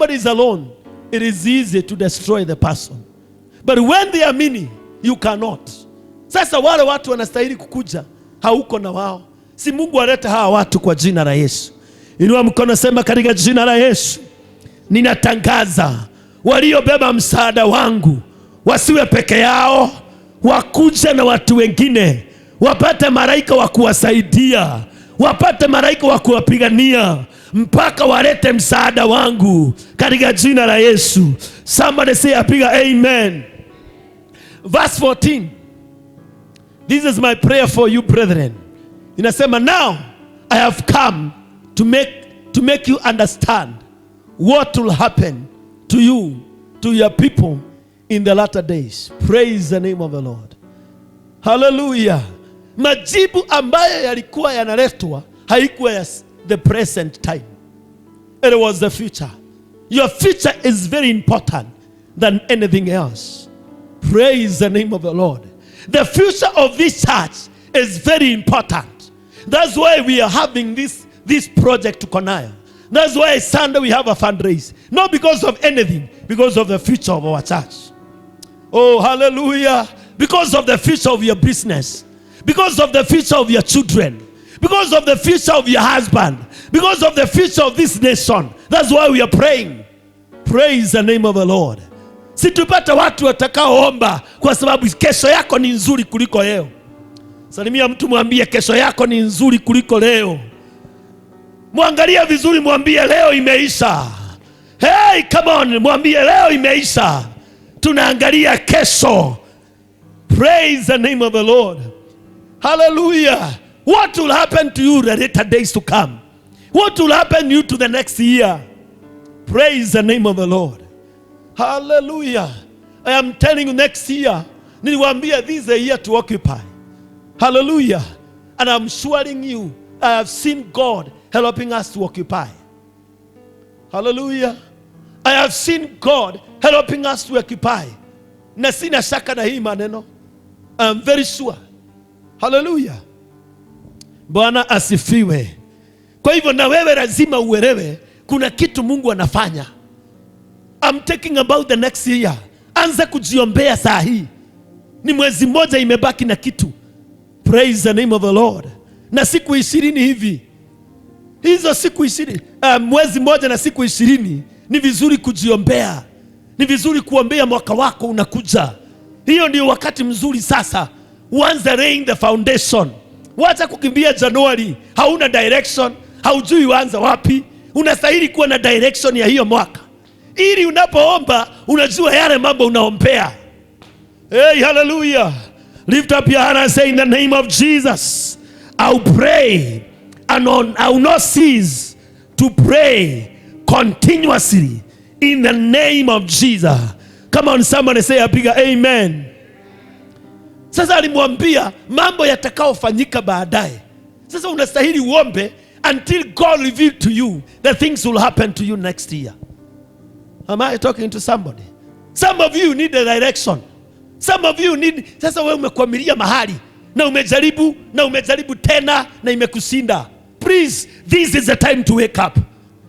somebody is alone, it is easy to destroy the person. But when they are many, you cannot. Sasa wale watu wanastahili kukuja, hauko na wao. Si Mungu alete hawa watu kwa jina la Yesu. Inua mkono, sema, katika jina la Yesu, ninatangaza waliobeba msaada wangu wasiwe peke yao, wakuje na watu wengine, wapate malaika wa kuwasaidia, wapate malaika wa kuwapigania mpaka walete msaada wangu katika jina la Yesu. Somebody say a bigger amen. Verse 14. This is my prayer for you, brethren. Inasema, now I have come to make you understand what will happen to you, to your people in the latter days. Praise the name of the Lord. Hallelujah. Majibu ambayo yalikuwa yanaletwa haikuwa ya the present time. It was the future. Your future is very important than anything else. Praise the name of the Lord. The future of this church is very important. That's why we are having this project tuko nayo. That's why Sunday we have a fundraise. Not because of anything, because of the future of our church. Oh, hallelujah. Because of the future of your business. Because of the future of your children. Because of the future of your husband. Because of the future of this nation. That's why we are praying. Praise the name of the Lord. Si tupate watu watakaoomba kwa sababu kesho yako ni nzuri kuliko leo. Salimia mtu, mwambie kesho yako ni nzuri kuliko leo. Mwangalie vizuri, mwambie leo imeisha. Hey, come on, mwambie leo imeisha. Tunaangalia kesho. Praise the name of the Lord. Hallelujah. What will happen to you the later days to come? What will happen to you to the next year? Praise the name of the Lord. Hallelujah. I am telling you, next year, niliwaambia this is a year to occupy. Hallelujah. And I'm assuring you, I have seen God helping us to occupy. Hallelujah. I have seen God helping us to occupy. Na sina shaka na hii maneno. I'm very sure. Hallelujah. Bwana asifiwe. Kwa hivyo na wewe lazima uelewe kuna kitu Mungu anafanya. I'm talking about the next year. Anza kujiombea saa hii. Ni mwezi mmoja imebaki na kitu. Praise the name of the Lord. Na siku 20 hivi, hizo siku 20, mwezi mmoja na siku 20, ni vizuri kujiombea. Ni vizuri kuombea mwaka wako unakuja. Hiyo ndio wakati mzuri sasa uanze laying the foundation. Wacha kukimbia Januari, hauna direction, haujui uanza wapi. Unastahili kuwa na direction ya hiyo mwaka, ili unapoomba unajua yale mambo unaombea. Hey, hallelujah. Lift up your hand and say, in the name of Jesus, I'll pray and I will not cease to pray continuously in the name of Jesus. Come on, somebody say a bigger amen. Sasa alimwambia mambo yatakayofanyika baadaye. Sasa unastahili uombe until God reveal to you the things will happen to you next year. Am I talking to somebody? Some of you need a direction. Some of you need. Sasa wewe umekwamilia mahali na umejaribu na umejaribu tena na imekushinda. Please, this is the time to wake up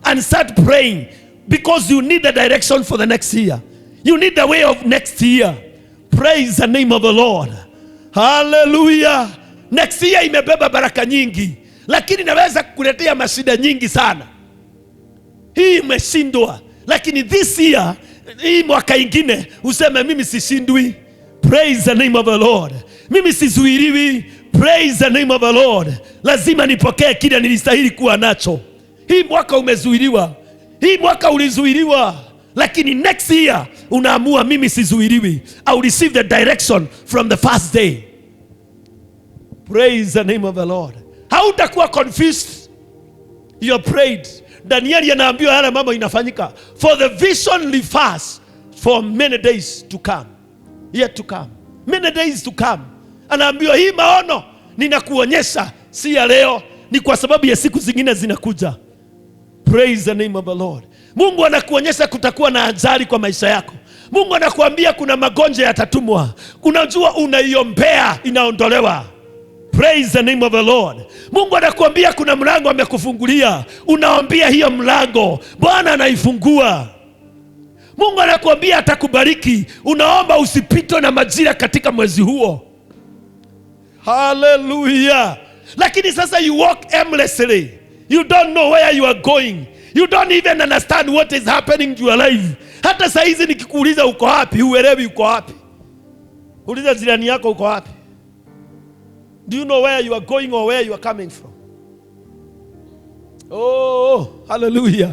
and start praying because you need the direction for the next year. You need the way of next year. Praise the name of the Lord. Hallelujah. Next year imebeba baraka nyingi, lakini naweza kukuletea mashida nyingi sana. Hii imeshindwa, lakini this year, hii mwaka ingine useme, mimi sishindwi. Praise the name of the Lord. Mimi sizuiliwi. Praise the name of the Lord. Lazima nipokee kile nilistahili kuwa nacho. Hii mwaka umezuiliwa, hii mwaka ulizuiliwa, lakini next year unaamua, mimi sizuiliwi. I will receive the direction from the first day. Praise the name of the Lord. Hautakuwa confused. You have prayed. Danieli anaambiwa yale mambo inafanyika. For the vision refers for many days to come. Yet to come. Many days to come. Anaambiwa hii maono ninakuonyesha si ya leo, ni kwa sababu ya siku zingine zinakuja. Praise the name of the Lord. Mungu anakuonyesha kutakuwa na ajali kwa maisha yako. Mungu anakuambia kuna magonjwa yatatumwa. Unajua unaiombea inaondolewa. Praise the name of the Lord. Mungu anakuambia kuna mlango amekufungulia, unaombea hiyo mlango, Bwana anaifungua. Mungu anakuambia atakubariki, unaomba usipitwe na majira katika mwezi huo. Hallelujah. Lakini sasa you walk aimlessly. You don't know where you are going. You don't even understand what is happening to your life. Hata saa hizi nikikuuliza uko wapi, huelewi uko wapi. Uliza jirani yako uko wapi. Do you know where you are going or where you are coming from? Oh, hallelujah.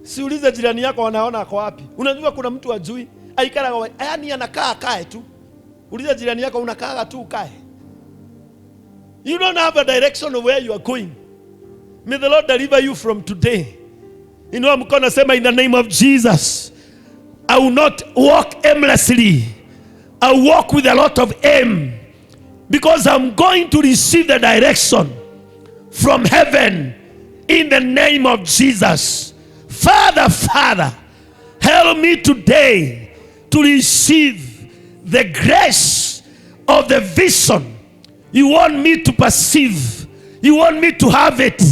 Siulize jirani yako wanaona ako wapi. Unajua kuna mtu ajui, aikara yaani anakaa akae tu. Uliza jirani yako, unakaa tu ukae. You don't have a direction of where you are going. May the Lord deliver you from today. Inua mkono, sema, "In the name of Jesus, I will not walk aimlessly. I will walk with a lot of aim because I'm going to receive the direction from heaven in the name of Jesus." Father, Father, help me today to receive the grace of the vision you want me to perceive. You want me to have it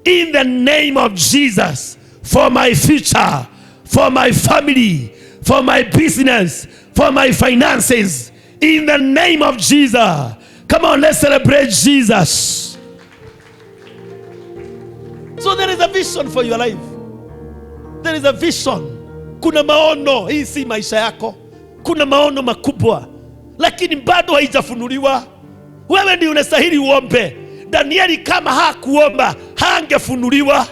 in the name of Jesus for my future, for my family, for my business, for my finances. In the name of Jesus. Come on, let's celebrate Jesus. So there is a vision for your life. There is a vision. Kuna maono. Hii si maisha yako. Kuna maono makubwa, lakini bado haijafunuliwa. Wewe ndio unastahili uombe. Danieli kama hakuomba hangefunuliwa.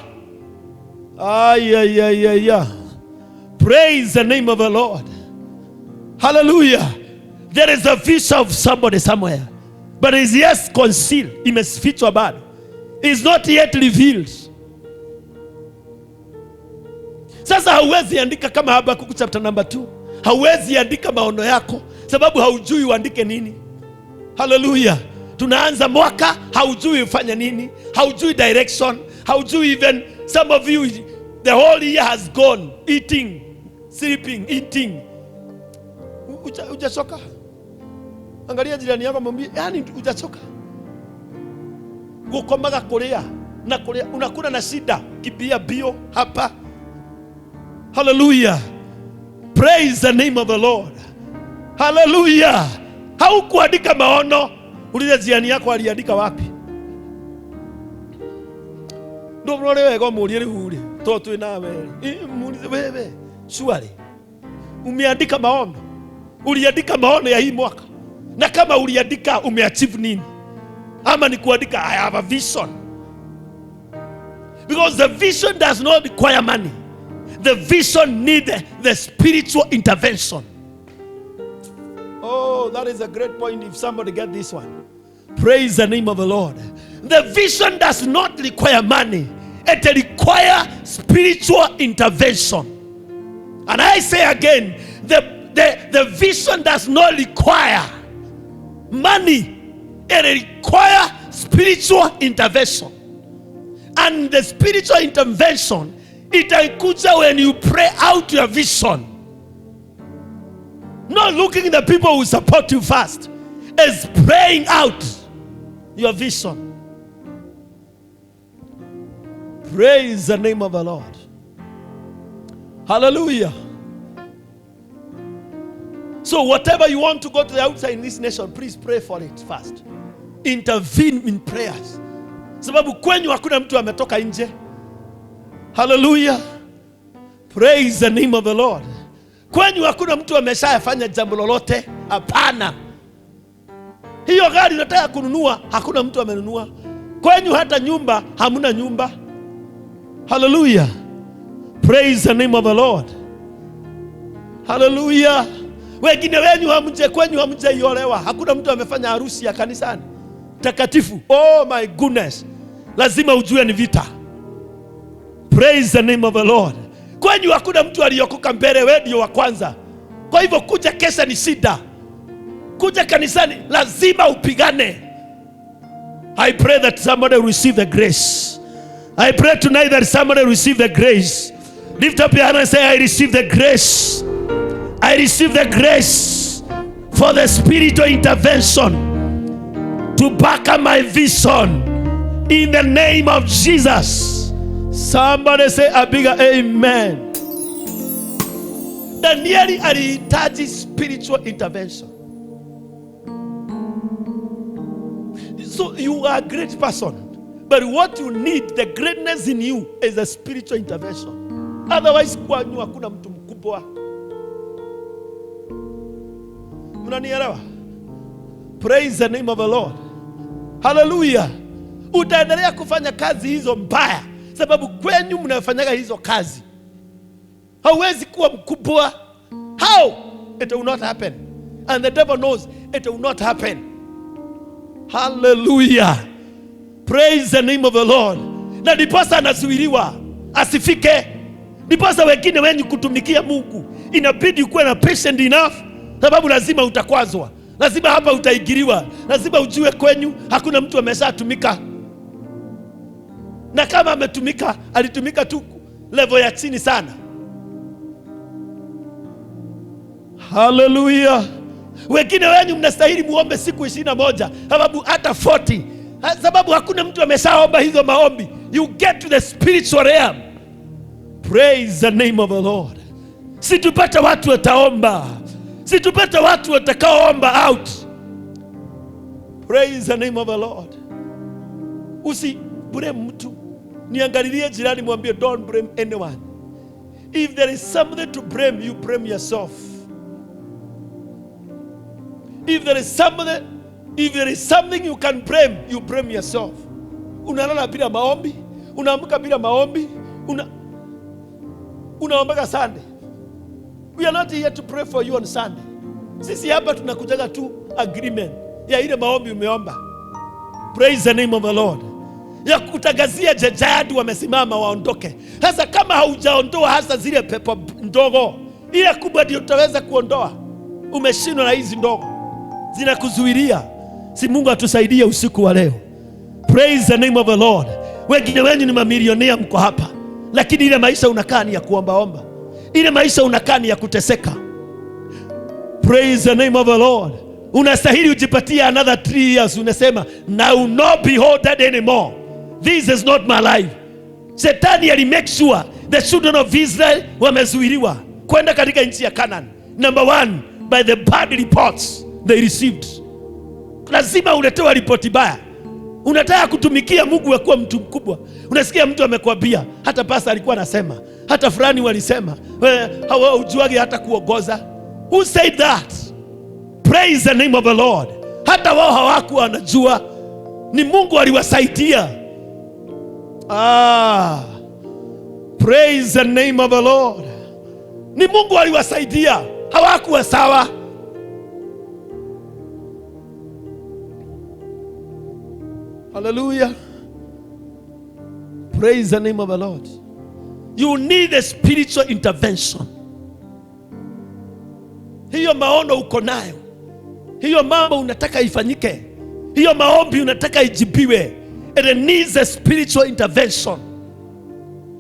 Ay, ay, ay, ay, ay. Praise the name of the Lord. Hallelujah. There is a vision of somebody somewhere, but it's yet concealed. Imefichwa bado. It's not yet revealed. Sasa hauwezi andika kama Habakkuk chapter number 2. Hauwezi andika maono yako sababu haujui uandike nini. Hallelujah. Tunaanza mwaka, haujui ufanye nini, haujui direction, haujui. Even some of you, the whole year has gone eating, sleeping, eating. Hujachoka? Angalia jirani yako, mwambie, yani hujachoka gukomaga kuria na kuria, unakula na shida, kibia bio hapa. Hallelujah. Praise the name of the Lord. Hallelujah. Haukuandika maono. Uliza jirani yako aliandika wapi. Ndũrore wega ũmũrie rĩu rĩ to twĩ nawe rĩ. Muulize, wewe surely umeandika maono? Uliandika maono ya hii mwaka? Na kama uliandika, umeachieve nini? Ama ni kuandika "I have a vision"? Because the vision does not require money. The vision need the spiritual intervention. Oh, that is a great point if somebody get this one. Praise the name of the Lord. The vision does not require money. It requires spiritual intervention. And I say again, the vision does not require money. It requires spiritual intervention. And the spiritual intervention itakuja when you pray out your vision. Not looking at the people who support you first. Is praying out your vision. Praise the name of the Lord. Hallelujah. So, whatever you want to go to the outside in this nation, please pray for it first. Intervene in prayers. Sababu kwenyu hakuna mtu ametoka nje. Hallelujah. Praise the name of the Lord. Kwenyu hakuna mtu ameshafanya jambo lolote. Hapana. Hiyo gari unataka kununua, hakuna mtu amenunua. Kwenyu hata nyumba hamuna nyumba. Hallelujah. Praise the name of the Lord. Hallelujah. Wengine wenyu hamje kwenyu hamjaiolewa. Hakuna mtu amefanya harusi ya kanisani takatifu. Oh my goodness. Lazima ujue ni vita. Praise the name of the Lord. Kwenyu hakuna mtu aliokoka mbele, wewe ndio wa kwanza. Kwa hivyo kuja kesha ni shida. Kuja kanisani lazima upigane. I pray that somebody will receive the grace. I pray tonight that somebody will receive the grace. Lift up your hand and say, "I receive the grace. I receive the grace for the spiritual intervention to back up my vision in the name of Jesus." Somebody say a bigger amen. Danieli alihitaji spiritual intervention. So you are a great person, but what you need, the greatness in you, is a spiritual intervention. Otherwise kwanyu hakuna mtu mkubwa. Mnanielewa? Praise the name of the Lord. Hallelujah. Utaendelea kufanya kazi hizo mbaya sababu kwenyu mnafanyaga hizo kazi. Hauwezi kuwa mkubwa. How? It will not happen. And the devil knows it will not happen. Hallelujah. Praise the name of the Lord. Na ndiposa anazuiliwa asifike. Ndiposa wengine wenyu kutumikia Mungu inabidi kuwe na patient enough, sababu lazima utakwazwa, lazima hapa utaingiliwa, lazima ujue kwenyu hakuna mtu ameshatumika, na kama ametumika alitumika tu level ya chini sana. Hallelujah. Wengine wenyu mnastahili muombe siku 21, sababu hata 40, sababu hakuna mtu ameshaomba hizo maombi. You get to the spiritual realm. Praise the name of the Lord. Situpate watu wataomba, situpate watu watakaoomba out. Praise the name of the Lord. Usi blame mtu. Niangalilie jirani, mwambie don't blame anyone. If there is something to blame, you blame yourself. If there is something, if there is something you can blame, you blame yourself. Unalala bila maombi, unaamka bila maombi, unaombaga Sunday. We are not here to pray for you on Sunday. Sisi hapa tunakujaga tu agreement ya ile maombi umeomba. Praise the name of the Lord. Ya kutangazia jejadi wamesimama waondoke. Sasa kama haujaondoa hasa zile pepo ndogo, ile kubwa ndio utaweza kuondoa. Umeshindwa na hizi ndogo zinakuzuilia. Si Mungu atusaidie usiku wa leo. Praise the name of the Lord. Wengine wenyu ni mamilionea mko hapa, lakini ile maisha unakaa ni ya kuombaomba, ile maisha unakaa ni ya kuteseka. Praise the name of the Lord. Unastahili ujipatie another 3 years, unasema now not be holded anymore. This is not my life. Shetani ali make sure the children of Israel wamezuiliwa kwenda katika nchi ya Canaan. Number one, by the bad reports they received. Lazima uletewe ripoti baya. Unataka kutumikia Mungu wa kuwa mtu mkubwa, unasikia mtu amekwambia, hata pasta alikuwa anasema, hata fulani walisema, haujuagi hata kuongoza. Who said that? Praise the name of the Lord. Hata wao hawakuwa wanajua, ni Mungu aliwasaidia. Praise the name of the Lord. Ni Mungu aliwasaidia, hawakuwa sawa. Hallelujah. Praise the name of the Lord. You need a spiritual intervention. Hiyo maono uko nayo, hiyo mambo unataka ifanyike, hiyo maombi unataka ijibiwe, it needs a spiritual intervention.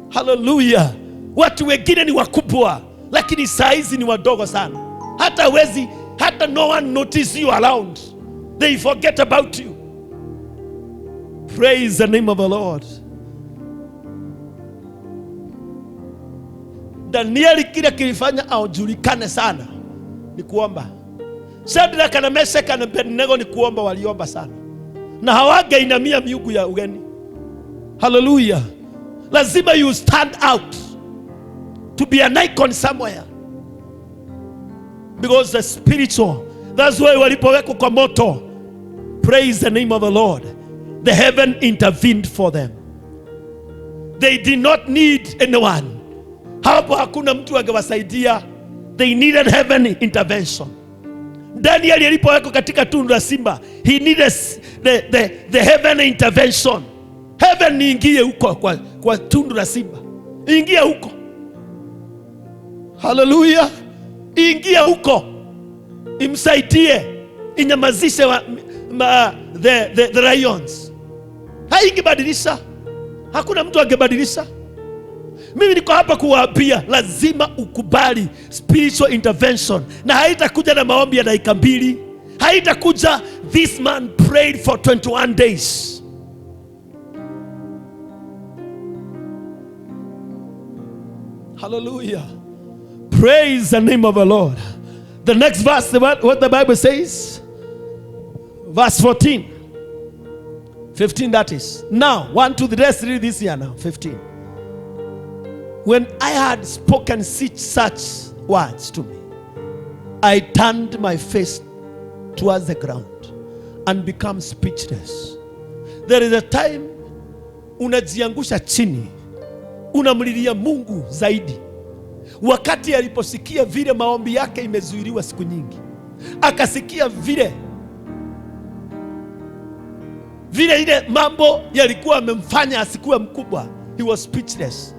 Hallelujah. Watu wengine ni wakubwa, lakini saa hizi ni wadogo sana. Hata wezi, hata no one notice you around. They forget about you. Praise the name of the Lord. Danieli kile kilifanya ajulikane sana ni kuomba. Shadraka na Meshaki na Abednego ni kuomba, waliomba sana na hawangeinamia miungu ya ugeni. Hallelujah. Lazima you stand out to be an icon somewhere, because the spiritual. That's why walipowekwa kwa moto, praise the name of the Lord, the heaven intervened for them. They did not need anyone. Hapo hakuna mtu angewasaidia. They needed heaven intervention. Daniel alipowekwa katika tundu la simba, he needed the heaven intervention. Heaven ingie huko kwa tundu la simba. Ingia huko. Hallelujah. Ingia huko. Imsaidie. Inyamazishe the lions. Haingebadilisha. Hakuna mtu angebadilisha. Mimi niko hapa kuwaambia lazima ukubali spiritual intervention, na haitakuja na maombi ya dakika 2. Haitakuja. This man prayed for 21 days. Hallelujah. Praise the name of the Lord. The next verse, what the Bible says, verse 14, 15 that is. Now, 1, 2, 3, let's read this here now, 15. When I had spoken such words to me, I turned my face towards the ground and become speechless. There is a time unajiangusha chini, unamlilia Mungu zaidi. Wakati aliposikia vile maombi yake imezuiliwa siku nyingi, akasikia vile ile mambo yalikuwa amemfanya asikuwe mkubwa, he was speechless.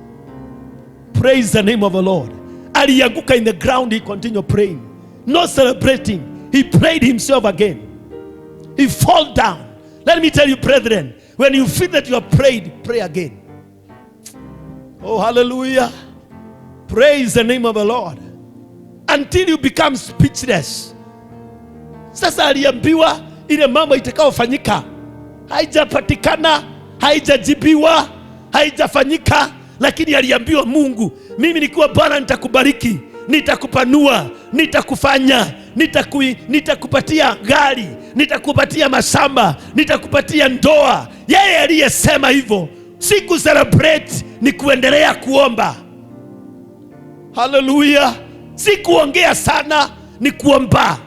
Praise the name of the Lord. Alianguka in the ground, he continued praying, not celebrating. He prayed himself again. He fall down. Let me tell you, brethren, when you feel that you have prayed, pray again. Oh, hallelujah. Praise the name of the Lord. Until you become speechless. Sasa aliambiwa ile mambo itakayofanyika haijapatikana, haijajibiwa, haijafanyika, lakini aliambiwa Mungu, mimi nikiwa Bwana nitakubariki, nitakupanua, nitakufanya, nitakupatia gari, nitakupatia mashamba, nitakupatia ndoa. Yeye aliyesema hivyo, si kucelebrate, ni kuendelea kuomba. Haleluya! Si kuongea sana, ni kuomba.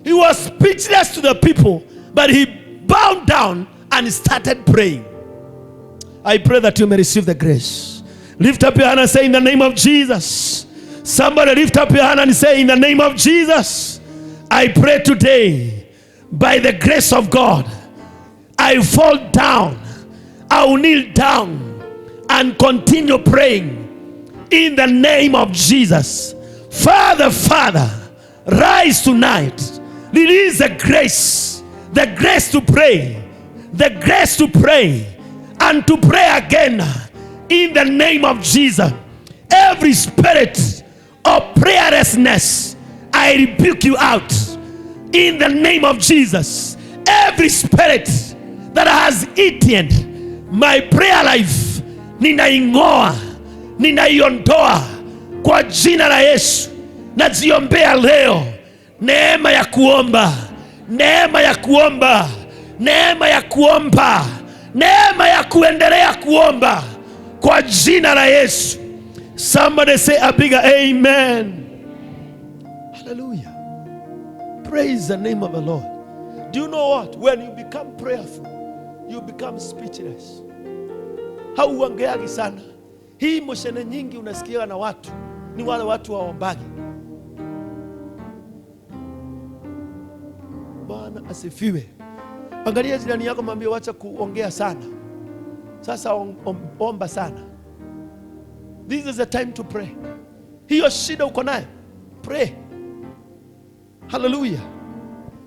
He was speechless to the people, but he bowed down and started praying. I pray that you may receive the grace. Lift up your hand and say, in the name of Jesus. Somebody lift up your hand and say, in the name of Jesus. I pray today, by the grace of God, I fall down, I will kneel down and continue praying in the name of Jesus. Father, Father, rise tonight. Release the grace to pray, the grace to pray, and to pray again in the name of Jesus. Every spirit of prayerlessness, I rebuke you out in the name of Jesus. Every spirit that has eaten my prayer life, ninaing'oa, ninaiondoa kwa jina la Yesu. Najiombea leo neema ya kuomba, neema ya kuomba, neema ya kuomba, neema ya kuendelea kuomba kwa jina la Yesu. Somebody say a bigger amen. Hallelujah. Praise the name of the Lord. Do you know what? When you become prayerful, you become speechless. Hauongeagi sana. Hii moshene nyingi unasikia na watu ni wale watu waombagi. Bwana asifiwe. Angalia jirani yako, mwambie wacha kuongea sana. Sasa omba sana. This is the time to pray. Hiyo shida uko nayo, pray. Hallelujah.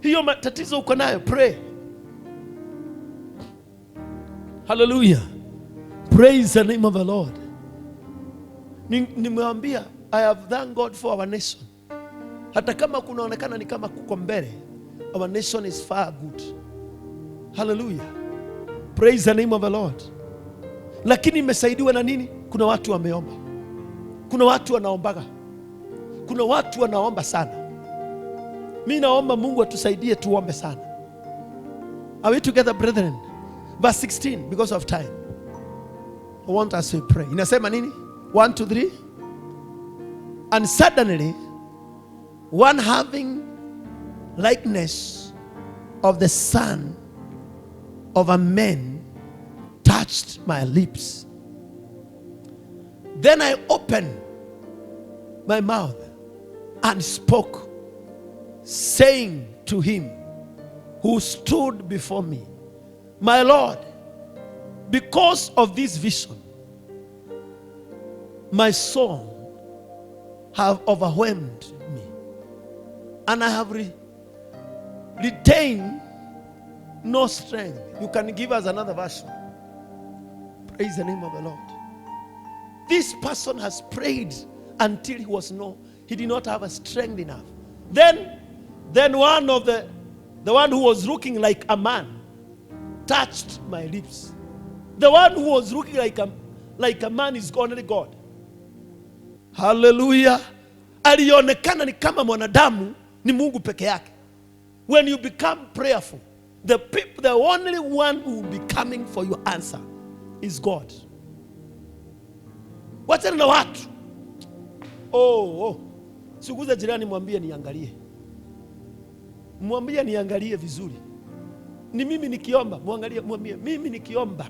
Hiyo matatizo uko nayo, pray. Hallelujah. Praise the name of the Lord. Nimewambia, I have thanked God for our nation. Hata kama kunaonekana ni kama kuko mbele, our nation is far good. Hallelujah. Praise the name of the Lord. Lakini imesaidiwa na nini? Kuna watu wameomba. Kuna watu wanaombaga. Kuna watu wanaomba sana. Mimi naomba Mungu atusaidie tuombe sana. Are we together, brethren? Verse 16, because of time. I want us to pray. Inasema nini? 1, 2, 3. And suddenly, one having likeness of the Son of a man touched my lips. Then I opened my mouth and spoke, saying to him who stood before me, My Lord, because of this vision, my soul have overwhelmed me, and I have retained no strength. You can give us another version. Praise the name of the Lord. This person has prayed until he was no, he did not have a strength enough. Then one of the one who was looking like a man touched my lips. The one who was looking like a man is only God. Haleluya. Alionekana ni kama mwanadamu, ni Mungu peke yake. When you become prayerful, the people, the only one who will be coming for your answer is God. Wachana na watu. Oh. Sikuza jirani, mwambie niangalie. Mwambie niangalie vizuri. Ni mimi nikiomba, muangalie, mwambie mimi nikiomba.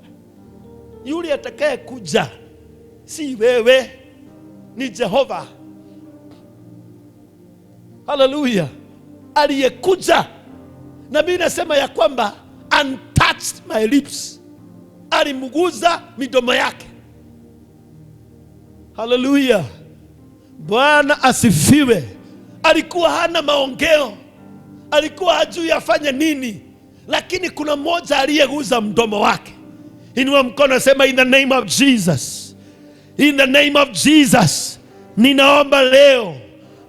Yule atakaye kuja si wewe, ni Jehova. Hallelujah. Aliyekuja. Na mimi nasema ya kwamba untouched my lips. Alimguza midomo yake. Hallelujah. Bwana asifiwe. Alikuwa hana maongeo, alikuwa hajui afanye nini, lakini kuna mmoja aliyeguza mdomo wake. Inua mkono, sema in the name of Jesus. In the name of Jesus. Ninaomba leo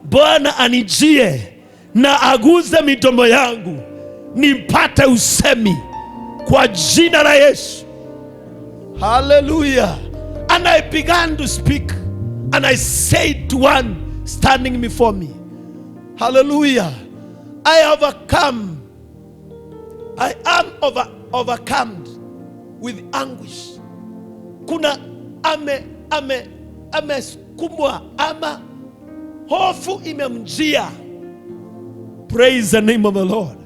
Bwana anijie na aguze midomo yangu nipate usemi kwa jina la Yesu. Hallelujah. And I began to speak, and I said to one standing before me, hallelujah, I overcome. I am overcome with anguish. Kuna amesukumwa ama hofu imemjia. Praise the name of the Lord.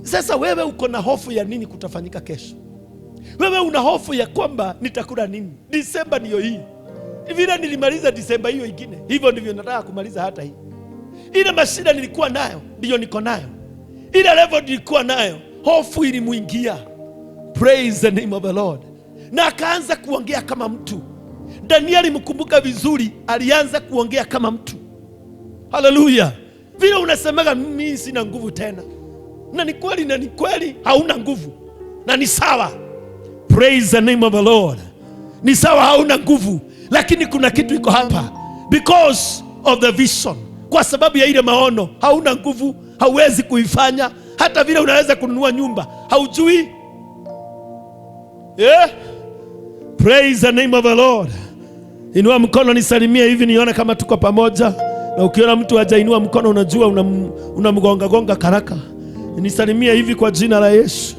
Sasa wewe uko na hofu ya nini kutafanyika kesho? Wewe una hofu ya kwamba nitakula nini? Disemba niyo hii. Vile nilimaliza Disemba hiyo ingine, hivyo ndivyo nataka kumaliza hata hii. Ile mashida nilikuwa nayo ndiyo niko nayo. Ile level nilikuwa nayo, hofu ilimuingia. Praise the name of the Lord. Na akaanza kuongea kama mtu. Danieli, mkumbuka vizuri, alianza kuongea kama mtu. Hallelujah. Vile unasemaga mimi sina nguvu tena. Na ni kweli, na ni kweli hauna nguvu. Na ni sawa. Praise the name of the Lord. Ni sawa hauna nguvu, lakini kuna kitu iko hapa. Because of the vision. Kwa sababu ya ile maono, hauna nguvu, hauwezi kuifanya. Hata vile unaweza kununua nyumba, haujui. Yeah? Praise the name of the Lord. Inua mkono nisalimie hivi nione kama tuko pamoja. Na ukiona mtu hajainua mkono unajua unamgonga gonga karaka. Nisalimie hivi kwa jina la Yesu.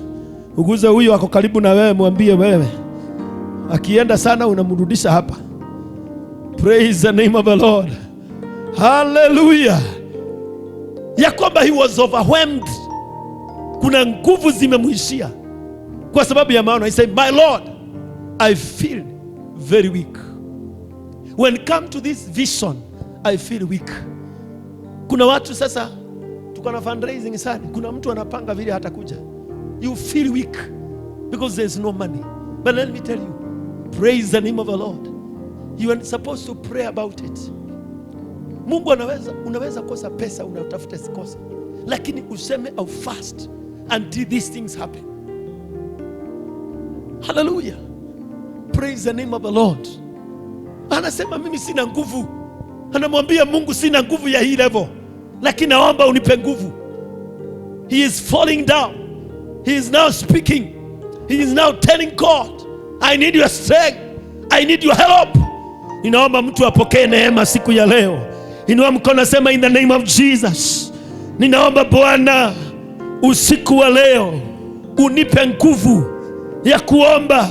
Uguze huyo ako karibu na wewe, mwambie wewe. Akienda sana unamrudisha hapa. Praise the name of the Lord. Hallelujah. Ya kwamba he was overwhelmed. Kuna nguvu zimemuishia kwa sababu ya maono. He said, my Lord, I feel very weak. When come to this vision, I feel weak. Kuna watu sasa tuko na fundraising sana. Kuna mtu anapanga vile hatakuja. You feel weak because there's no money. But let me tell you, praise the name of the Lord. You are supposed to pray about it. Mungu anaweza, unaweza kosa pesa, unatafuta sikosa, lakini useme au fast until these things happen. Hallelujah. Praise the name of the Lord. Anasema mimi sina nguvu. Anamwambia Mungu sina nguvu ya hii level, lakini naomba unipe nguvu. He is falling down. He is now speaking. He is now telling God, I need your strength. I need your help. Ninaomba mtu apokee neema siku ya leo. Inua mkono, sema in the name of Jesus. Ninaomba Bwana usiku wa leo unipe nguvu ya kuomba,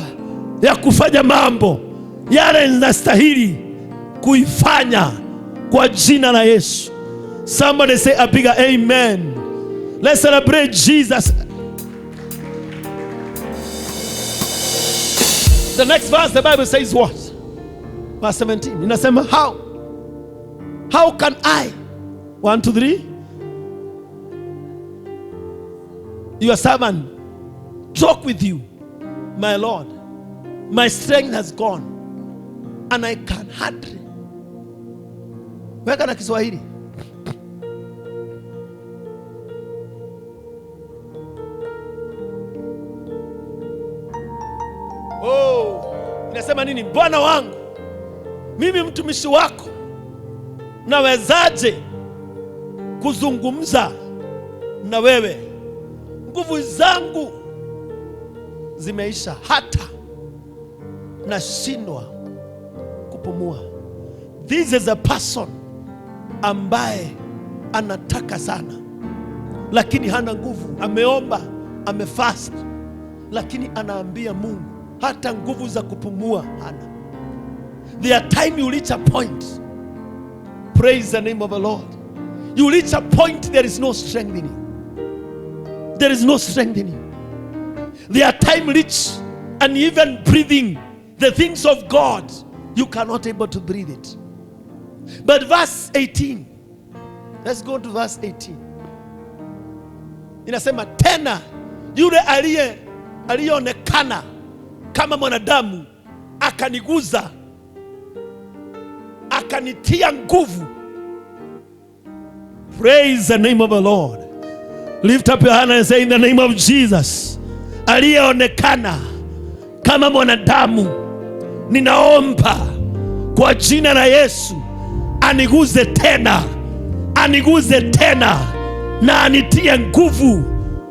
ya kufanya mambo yale ninastahili kuifanya kwa jina la Yesu. Somebody say a bigger amen. Let's celebrate Jesus. The next verse, the Bible says what? Verse 17. Inasema how? How can I? 1, 2, 3. Your servant talk with you, my Lord. My strength has gone and I can hardly. Weka na Kiswahili. Oh, inasema nini? Bwana wangu, mimi mtumishi wako nawezaje kuzungumza na wewe? Nguvu zangu zimeisha, hata nashindwa kupumua. This is a person ambaye anataka sana lakini hana nguvu. Ameomba, amefast, lakini anaambia Mungu hata nguvu za kupumua hana. There are time you reach a point. Praise the name of the Lord. You reach a point, there is no strength in you. There is no strength in you. There are time reach and even breathing the things of God, you cannot able to breathe it. But verse 18, let's go to verse 18. Inasema tena yule aliyeonekana kama mwanadamu akaniguza, akanitia nguvu. Praise the name of the Lord. Lift up your hand and say, in the name of Jesus, aliyeonekana kama mwanadamu, ninaomba kwa jina la Yesu aniguze tena, aniguze tena na anitie nguvu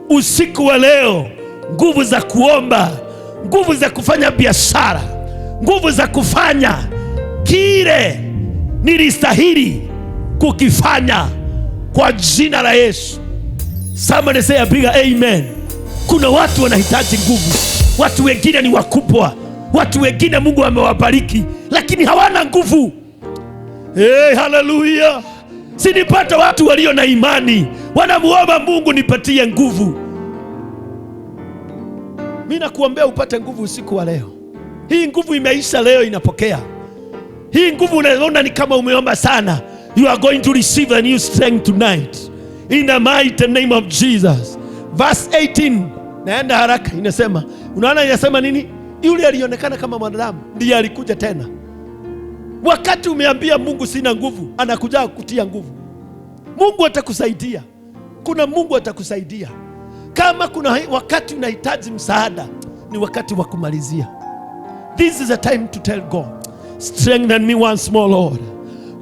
usiku wa leo, nguvu za kuomba, nguvu za kufanya biashara, nguvu za kufanya kile nilistahili kukifanya kwa jina la Yesu. Somebody say a bigger amen. Kuna watu wanahitaji nguvu, watu wengine ni wakubwa, watu wengine Mungu amewabariki, lakini hawana nguvu. Hey, haleluya! Si nipate watu walio na imani wanamuomba Mungu, nipatie nguvu. Mi nakuombea upate nguvu usiku wa leo. Hii nguvu imeisha leo, inapokea hii nguvu. Unaona ni kama umeomba sana, you are going to receive a new strength tonight in the mighty name of Jesus. Verse 18, naenda haraka, inasema, unaona inasema nini? Yule alionekana kama mwanadamu ndiye alikuja tena. Wakati umeambia Mungu sina nguvu, anakuja kutia nguvu. Mungu atakusaidia. Kuna Mungu atakusaidia. Kama kuna wakati unahitaji msaada, ni wakati wa kumalizia. This is a time to tell God, strengthen me once more, Lord.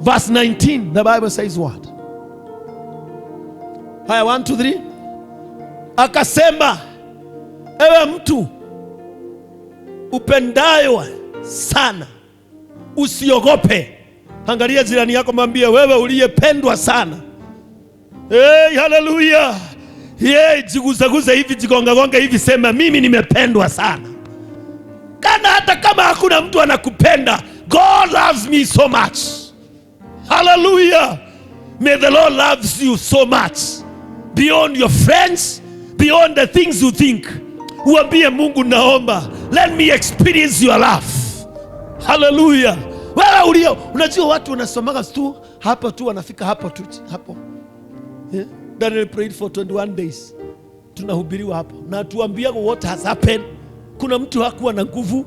Verse 19, the Bible says what? Haya, 1, 2, 3. Akasema, ewe mtu upendayo sana, usiogope. Angalia jirani yako, mwambie wewe uliyependwa sana. Hey, haleluya! Hey, jiguzaguze hivi, jigongagonga hivi, sema mimi nimependwa sana. Kana hata kama hakuna mtu anakupenda, God loves me so much. Hallelujah. May the Lord loves you so much beyond your friends, beyond the things you think. Uambie Mungu, naomba let me experience your love. Hallelujah. Wewe ulio, unajua watu wanasomaga tu hapo tu, wanafika hapo tu hapo. Yeah? Daniel prayed for 21 days. Tunahubiriwa hapo na tuambia what has happened. Kuna mtu hakuwa na nguvu.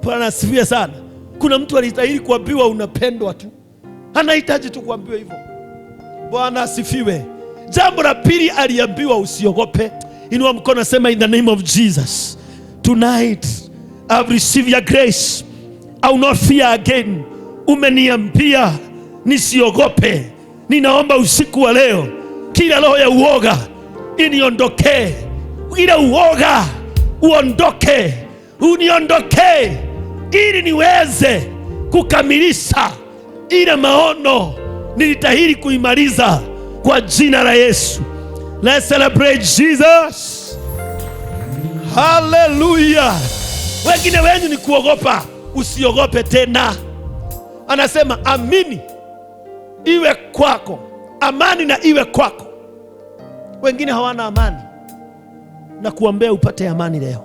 Bwana asifiwe sana. Kuna mtu alistahili kuambiwa unapendwa tu, anahitaji tu kuambiwa hivyo. Bwana asifiwe. Jambo la pili aliambiwa usiogope. Inua mkono, sema in the name of Jesus. Tonight I've received your grace. I will not fear again. Umeniambia nisiogope. Ninaomba usiku wa leo kila roho ya uoga iniondokee, kila uoga uondoke, uniondokee, ili niweze kukamilisha ile maono nilistahili kuimaliza kwa jina la Yesu. Let's celebrate Jesus. Haleluya. Wengine wenu ni kuogopa, usiogope tena. Anasema amini iwe kwako, amani na iwe kwako. Wengine hawana amani, nakuombea upate amani leo,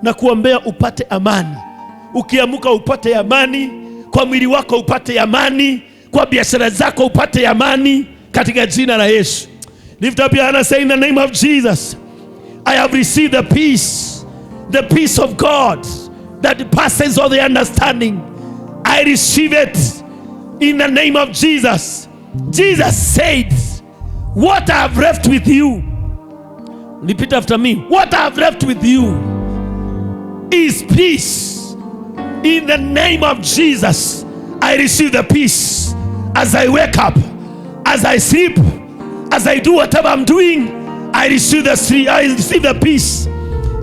nakuombea upate amani. Ukiamuka upate amani kwa mwili wako, upate amani kwa biashara zako, upate amani katika jina la Yesu. Lift up your hand and say, in the name of Jesus, I have received the peace of God that passes all the understanding. I receive it in the name of Jesus. Jesus said, what I have left with you, repeat after me, what I have left with you is peace. In the name of Jesus, I receive the peace as I wake up, as I sleep, as I do whatever I'm doing. I receive the peace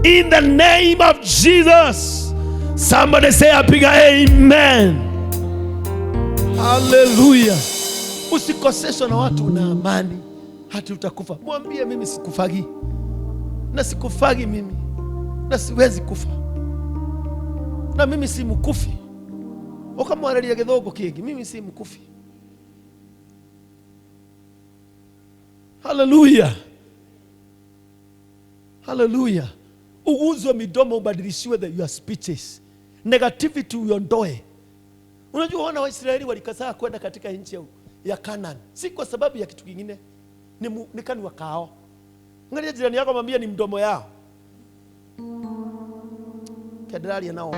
in the name of Jesus. Somebody say a bigger amen. Haleluya. Usikoseshwe na watu una amani hati utakufa. Mwambie mimi sikufagi, na sikufagi mimi, na siwezi kufa, na mimi si mkufi. Ukamwararia githungu kingi, mimi si mkufi. Haleluya, haleluya. Uuzwe midomo, ubadilishiwe the your speeches, negativity uiondoe. Unajua wana wa Israeli walikataa kwenda katika nchi ya Canaan, si kwa sababu ya kitu kingine, ni kanua kao. Angalia jirani yako, mwambie ni mdomo yao. Kadrari nao.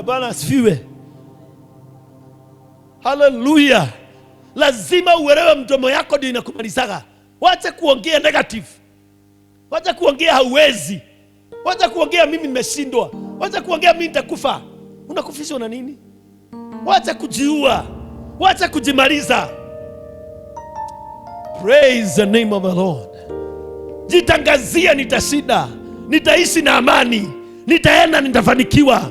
Bwana asifiwe. Haleluya. Lazima uelewe mdomo yako ndio inakumalizaga. Wacha kuongea negative. Wacha kuongea hauwezi. Wacha kuongea mimi nimeshindwa. Wacha kuongea mimi nitakufa. Unakufishwa na nini? Wacha kujiua. Wacha kujimaliza. Praise the name of the Lord. Jitangazia, nitashinda, nitaishi na amani, nitaenda, nitafanikiwa.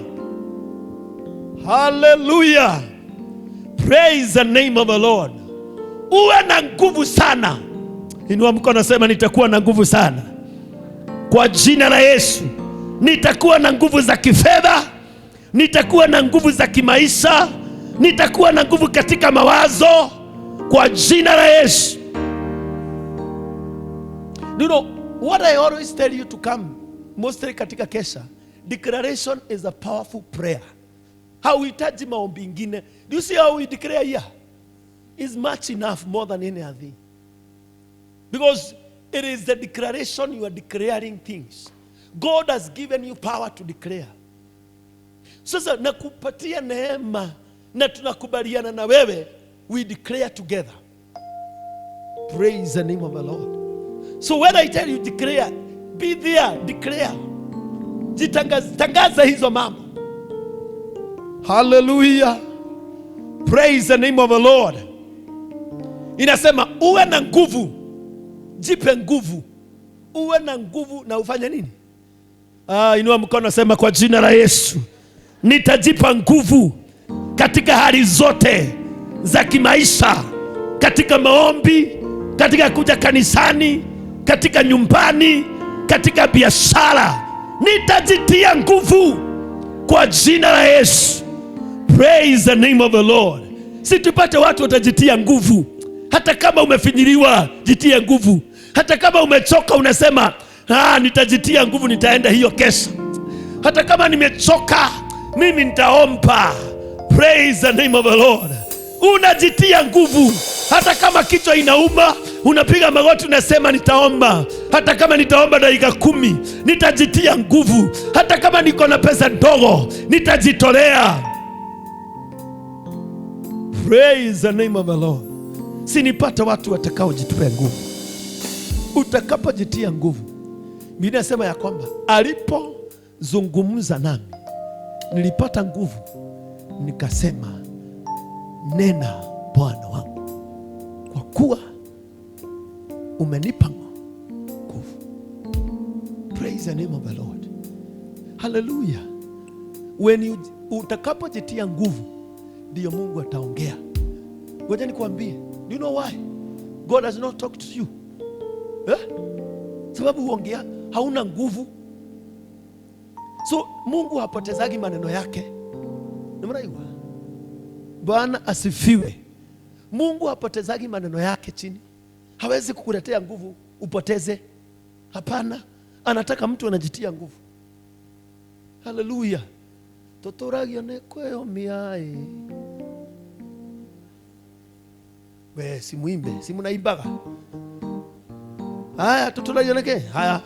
Hallelujah. Praise the name of the Lord. Uwe na nguvu sana. Inua mkono, sema nitakuwa na nguvu sana. Kwa jina la Yesu, nitakuwa na nguvu za kifedha, nitakuwa na nguvu za kimaisha, nitakuwa na nguvu katika mawazo, kwa jina la Yesu. You know what I always tell you to come, mostly katika kesha, declaration is a powerful prayer. Hauhitaji maombi ingine. Do you see how we declare here? Is much enough, more than any other thing. Because it is the declaration you are declaring things. God has given you power to declare. Sasa nakupatia neema na tunakubaliana na wewe, we declare together. Praise the name of the Lord. So when I tell you declare, be there, declare. Jitangaza, tangaza hizo mambo. Hallelujah. Praise the name of the Lord. Inasema uwe na nguvu, jipe nguvu. Uwe na nguvu na ufanye nini? Inua mkono, sema kwa jina la Yesu, nitajipa nguvu katika hali zote za kimaisha, katika maombi, katika kuja kanisani, katika nyumbani, katika biashara. Nitajitia nguvu kwa jina la Yesu. Praise the name of the Lord. Si tupate watu watajitia nguvu. Hata kama umefinyiliwa, jitie nguvu. Hata kama umechoka unasema, nitajitia nguvu, nitaenda hiyo kesho. Hata kama nimechoka, mimi nitaomba. Praise the name of the Lord. Unajitia nguvu. Hata kama kichwa inauma, unapiga magoti unasema nitaomba. Hata kama nitaomba dakika 10, nitajitia nguvu. Hata kama niko na pesa ndogo, nitajitolea. Praise the name of the Lord. Si nipate watu watakaojitupea nguvu. Utakapojitia nguvu, Biblia inasema ya kwamba alipozungumza nami nilipata nguvu, nikasema nena Bwana wangu, kwa kuwa umenipa nguvu. Praise the name of the Lord. Hallelujah. When you utakapojitia nguvu, ndio Mungu ataongea. Ngoja nikwambie, do you know why God does not talk to you? Sababu huongea, hauna nguvu. So Mungu hapotezagi maneno yake. Nimraiwa. Bwana asifiwe. Mungu hapotezagi maneno yake chini. Hawezi kukuletea nguvu upoteze. Hapana, anataka mtu anajitia nguvu. Hallelujah. Totoragio ne kweo miae. We si muimbe, si munaimbaga. Haya, totoragio neke. Haya.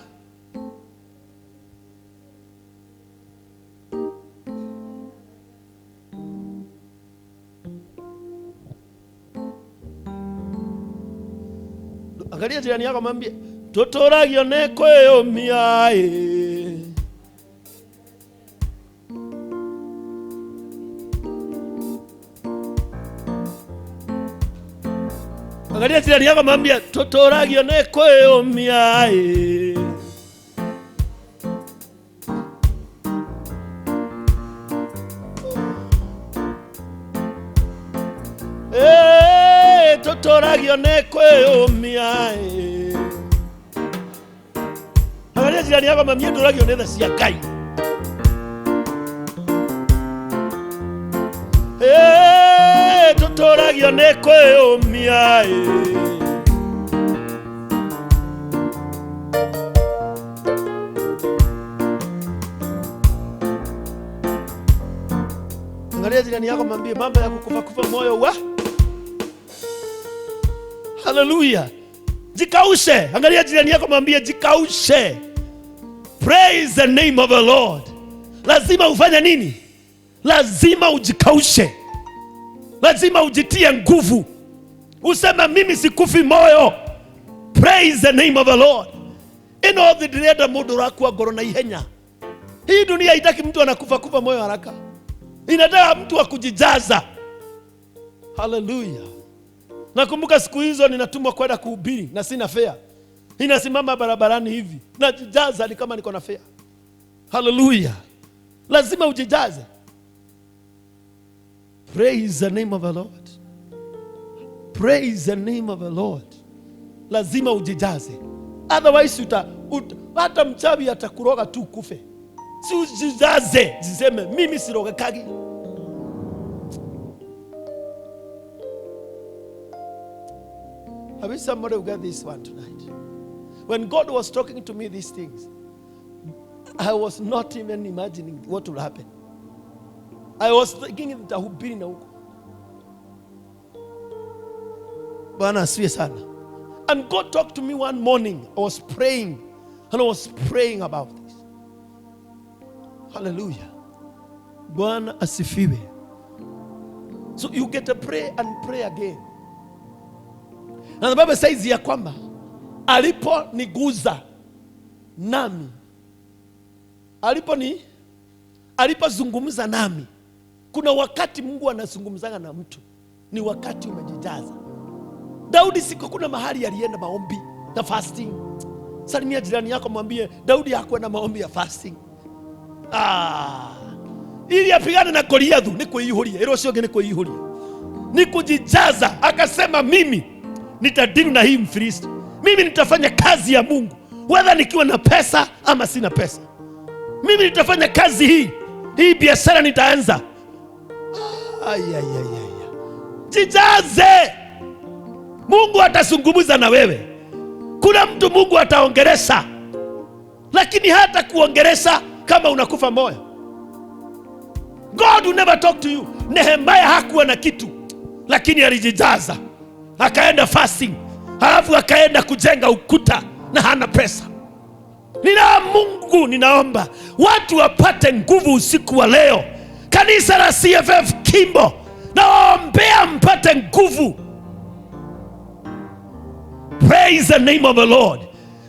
Angalia jirani yako mwambie, totoragio ne kweo miae. Angalia jirani yako mwambie, totoragio ne kweo miae. Tũtũragio nĩ kwĩyũmia. Angalia jirani yako, mwambie ndũragio nĩ tha cia Ngai. Tũtũragio nĩ kwĩyũmia. Angalia jirani yako, mwambie mambo ya kukufa kufa moyo wa. Haleluya. Jikaushe. Angalia jirani yako, mwambie jikaushe. Praise the name of the Lord. Lazima ufanye nini? Lazima ujikaushe. Lazima ujitie nguvu. Useme mimi sikufi moyo. Praise the name of the Lord. Ino thĩ ndĩrenda mũndũ ũrakua ngoro na ihenya. Hii dunia haitaki mtu anakufa kufa moyo haraka. Inataka mtu wa kujijaza. Haleluya. Nakumbuka siku hizo ninatumwa kwenda kuhubiri na sina fare. Ninasimama barabarani hivi, najijaza ni kama niko na fare. Haleluya. Lazima ujijaze. Praise the name of the Lord. Praise the name of the Lord. Lazima ujijaze. Otherwise hata mchawi atakuroga tu kufe. Si ujijaze, jiseme mimi sirogekagi. I wish somebody would get this one tonight. When God was talking to me these things, I was not even imagining what will happen. I was thinking nitahubiri na huko. Bwana asifiwe sana. And God talked to me one morning. I was praying. And I was praying about this. Hallelujah. Bwana asifiwe. So you get to pray and pray again. Na the Bible says ya kwamba aliponiguza nami, alipozungumza nami. Kuna wakati Mungu anazungumzanga na mtu, ni wakati umejijaza. Daudi siku kuna mahali alienda maombi na fasting. Salimia jirani yako, mwambie Daudi hakuenda maombi ya fasting. Ili apigane na Goliathu ni kuihuria, ilo sio ni kuihuria. Ni kujijaza. Akasema mimi nitadili na hii Mfilisti. Mimi nitafanya kazi ya Mungu, whether nikiwa na pesa ama sina pesa. Mimi nitafanya kazi hii. Hii biashara nitaanza. Ay. Jijaze. Mungu atazungumza na wewe. Kuna mtu Mungu ataongelesha. Lakini hata kuongelesha kama unakufa moyo. God will never talk to you. Nehemiah hakuwa na kitu, lakini alijijaza. Akaenda fasting. Halafu akaenda kujenga ukuta na hana pesa. Nina Mungu, ninaomba watu wapate nguvu usiku wa leo. Kanisa la CFF Kimbo, nawaombea mpate nguvu. Praise the name of the Lord.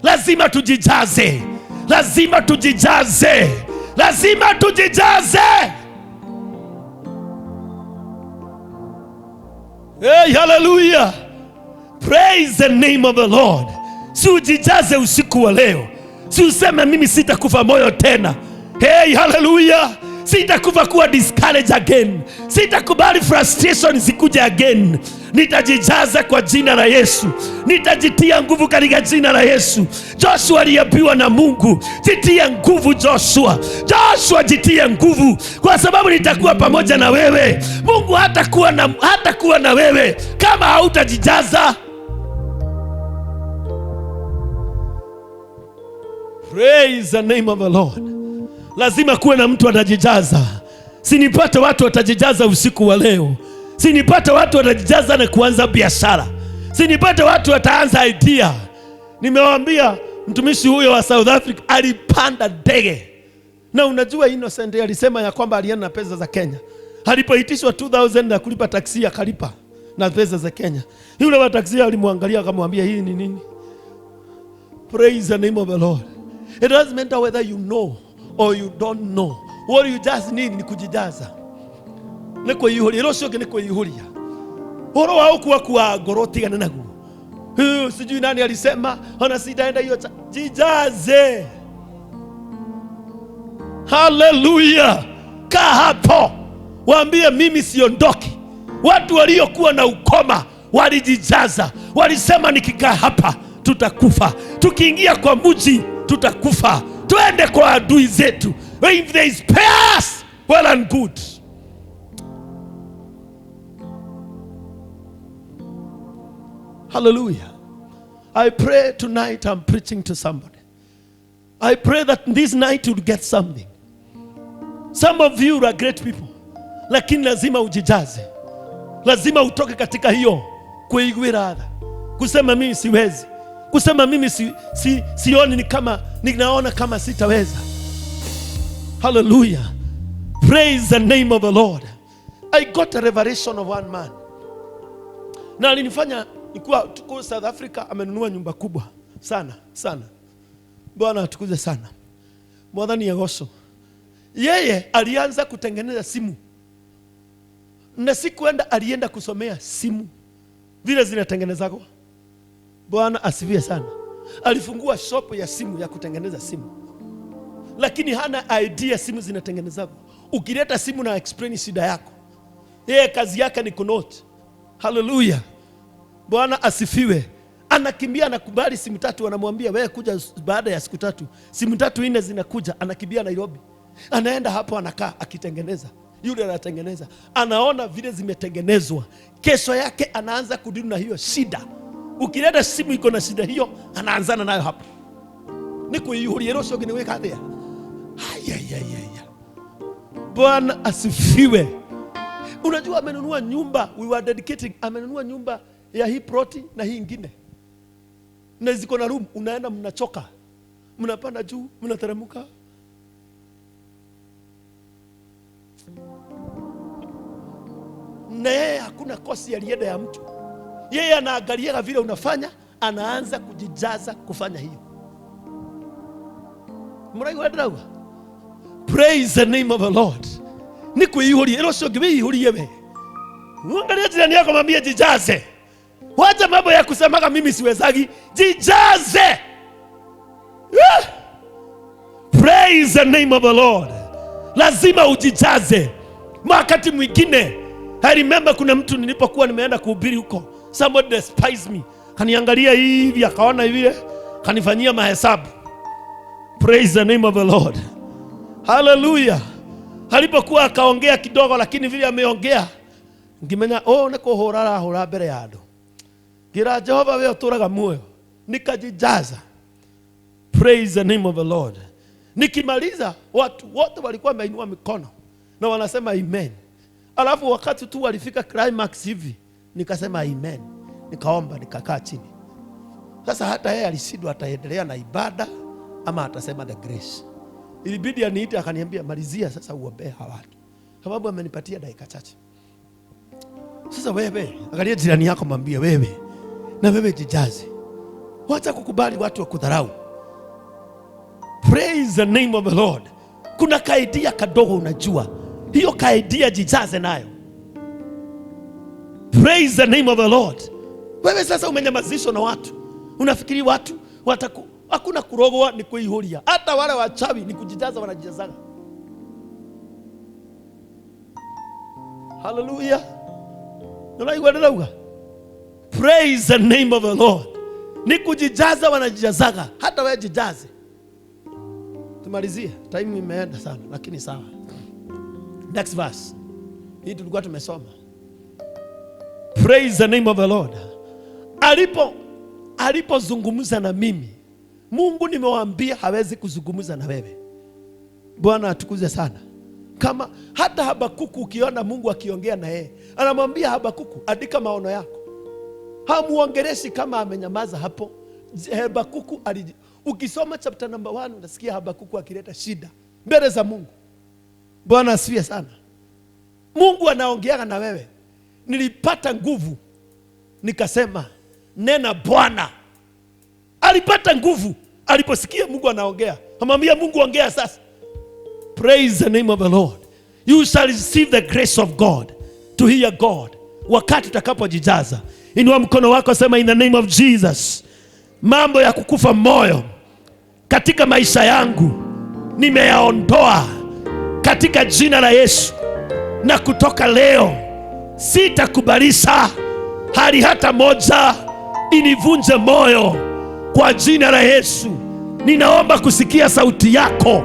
Lazima tujijaze. Lazima tujijaze. Lazima tujijaze. Hey, hallelujah. Praise the name of the Lord. Si ujijaze usiku wa leo. Si useme mimi sitakufa moyo tena. Hey, hallelujah. Sitakufa kuwa discouraged again. Sitakubali frustration zikuje again. Nitajijaza kwa jina la Yesu. Nitajitia nguvu katika jina la Yesu. Joshua aliambiwa na Mungu, jitie nguvu Joshua. Joshua, jitie nguvu, kwa sababu nitakuwa pamoja na wewe. Mungu hatakuwa na wewe kama hautajijaza. Praise the name of the Lord. Lazima kuwe na mtu atajijaza. Sinipate watu watajijaza usiku wa leo. Sinipate watu watajijaza na kuanza biashara. Sinipate watu wataanza idea. Nimewaambia mtumishi huyo wa South Africa alipanda ndege. Na unajua Innocent alisema ya kwamba alienda na pesa za Kenya. Alipoitishwa 2000 na kulipa taksi akalipa na pesa za Kenya. Yule wa taksi alimwangalia akamwambia hii ni nini? Praise the name of the Lord. It doesn't matter whether you know or you don't know. What you just need ni kujijaza. Ni kuihuria, ilo sio ni kuihuria. Horo wao kuwa kwa ngoro tigana naguo. Sijui nani alisema, ona sitaenda hiyo. Jijaze. Hallelujah. Kaa hapo. Waambie mimi siondoki. Watu waliokuwa na ukoma Walijijaza, walisema nikikaa hapa tutakufa, tukiingia kwa mji tutakufa, twende kwa adui zetu. If they spare us, well and good. Hallelujah. I pray tonight I'm preaching to somebody. I pray that this night you'll get something. Some of you are great people, lakini lazima ujijaze, lazima utoke katika hiyo kuigwira tha, kusema mimi siwezi, kusema mimi sioni ni kama ninaona kama sitaweza. Hallelujah. Praise the name of the Lord. I got a revelation of one man, na alinifanya nikuwa tuko South Africa, amenunua nyumba kubwa sana sana. Bwana atukuze sana. Mwathani agocwo. Yeye alianza kutengeneza simu, na sikuenda, alienda kusomea simu vile zinatengenezwa. Bwana asifiwe sana. Alifungua shop ya simu ya kutengeneza simu, lakini hana idea simu zinatengenezwa. Ukileta simu na explain shida yako, yeye kazi yake ni kunote. Haleluya, Bwana asifiwe. Anakimbia, anakubali simu tatu, anamwambia wewe kuja baada ya siku tatu. Simu tatu nne zinakuja, anakimbia Nairobi, anaenda hapo, anakaa akitengeneza. Yule anatengeneza, anaona vile zimetengenezwa. Kesho yake anaanza kudilu na hiyo shida. Ukileta simu iko na shida hiyo, anaanzana nayo hapo. Ni kuihuria rũciũ ũngĩ nĩ gwĩka atĩa? Ayayayaya. Bwana asifiwe. Unajua amenunua nyumba, we were dedicating, amenunua nyumba ya hii ploti na hii ingine, na ziko na room. Unaenda mnachoka, mnapanda juu, mnateremka. Na yeye hakuna kosi alienda ya mtu, yeye anaangalia vile unafanya, anaanza kujijaza kufanya hiyo. Muraigua ndĩrauga? Praise the name of the Lord. Ni kwĩihũria ĩro ũcio ũngĩ wĩihũrie we. Uangalie jirani yako, mwambie jijaze. Wacha mambo ya kusemaga mimi siwezagi, jijaze. Yeah. Praise the name of the Lord. Lazima ujijaze. Wakati mwingine I remember kuna mtu nilipokuwa nimeenda kuhubiri huko, somebody despised me, kaniangalia hivi akaona hivi, kanifanyia mahesabu. Praise the name of the Lord. Hallelujah. Alipokuwa akaongea kidogo, lakini vile ameongea ngimenya oh, nĩ kũhũra arahũra mbere ya andũ. Ngira Jehova we ũtũraga muoyo, nikajijaza. Praise the name of the Lord. Nikimaliza watu wote walikuwa wameinua mikono na wanasema amen. Alafu wakati tu walifika climax hivi nikasema amen, nikaomba, nikakaa chini. Sasa hata yeye alishindwa ataendelea na ibada ama atasema the grace. Ilibidi aniite akaniambia malizia sasa uombee hawa watu, sababu amenipatia dakika chache. Sasa wewe angalia jirani yako, mwambie wewe na wewe jijaze, wacha kukubali watu wa kudharau. Praise the name of the Lord. Kuna kaidia kadogo, unajua hiyo kaidia, jijaze nayo. Praise the name of the Lord. Wewe sasa umenyamazishwa na watu, unafikiri watu wataku, hakuna kurogwa, ni kuihuria. Hata wale wachawi ni kujijaza, wanajijazaga. Hallelujah. Unaigua ndĩrauga? Praise the name of the Lord. Ni kujijaza, wanajijazaga. Hata wewe jijaze. Tumalizie, time imeenda sana, lakini sawa. Next verse. Hii tulikuwa tumesoma. Praise the name of the Lord. Alipozungumza na mimi, Mungu nimewaambia hawezi kuzungumza na wewe. Bwana atukuze sana. Kama hata Habakuku ukiona Mungu akiongea na yeye, anamwambia Habakuku, andika maono yako. Hamuongeleshi kama amenyamaza hapo. Habakuku ukisoma chapter number 1 unasikia Habakuku akileta shida mbele za Mungu. Bwana asifiwe sana. Mungu anaongeaga na wewe. Nilipata nguvu nikasema nena Bwana. Alipata nguvu aliposikia Mungu anaongea. Amwambia Mungu ongea sasa. Praise the name of the Lord. You shall receive the grace of God to hear God. Wakati utakapojijaza, inua mkono wako, sema in the name of Jesus. Mambo ya kukufa moyo katika maisha yangu nimeyaondoa katika jina la Yesu, na kutoka leo sitakubalisha hali hata moja inivunje moyo. Kwa jina la Yesu ninaomba kusikia sauti yako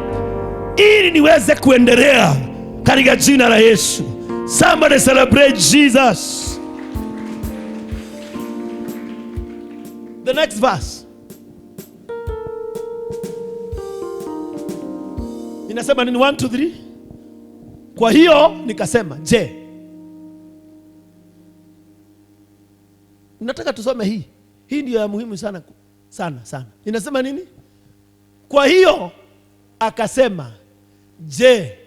ili niweze kuendelea katika jina la Yesu. Somebody celebrate Jesus. The next verse inasema nini? 1 2 3. Kwa hiyo nikasema, je, nataka tusome hii. Hii ndio ya muhimu sana sana sana. Inasema nini? Kwa hiyo akasema, je,